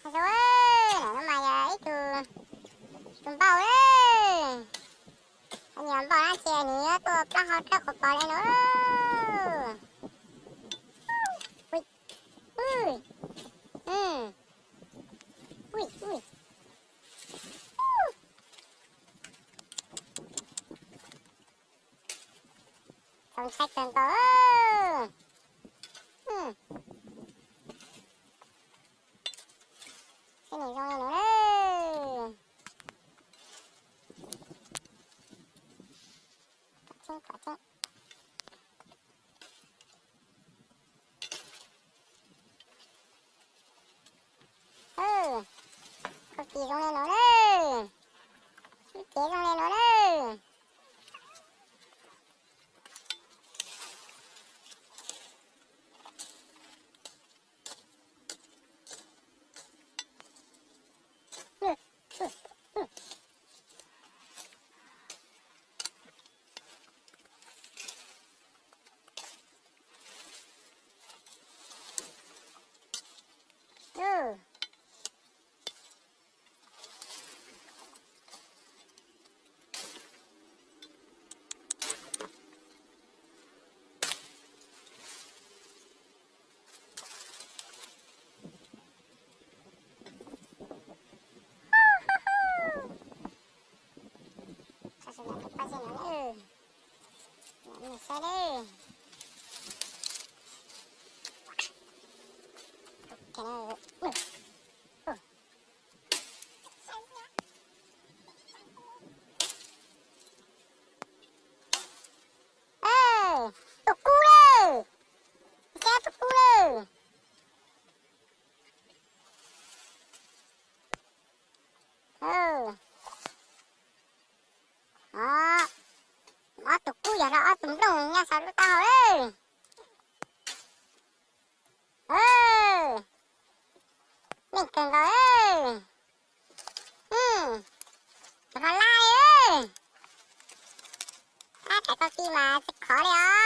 Zoo, no mas yog ib tug, tus npauj, nyiam npauj dab tsi nws yuav tuaj plaub hau dawb qhuav pos li no. Ui, ui, ui, ui. Txaus ntshai kawg nkaus. Seb nws zoo li no lawm. Tom tseeb, tom tseeb. Koj kis zoo li no lawm. Ib kev zoo li no lawm. Saib na. Tus kub lawm. Saib tus kub lawm. Ob tug kub yog rau ob tug nplooj nyob saum lub taub hau lawm. Meej kawg nkaus. Ho lab li. Ab, thaiv tau ti mas tsis khov li os.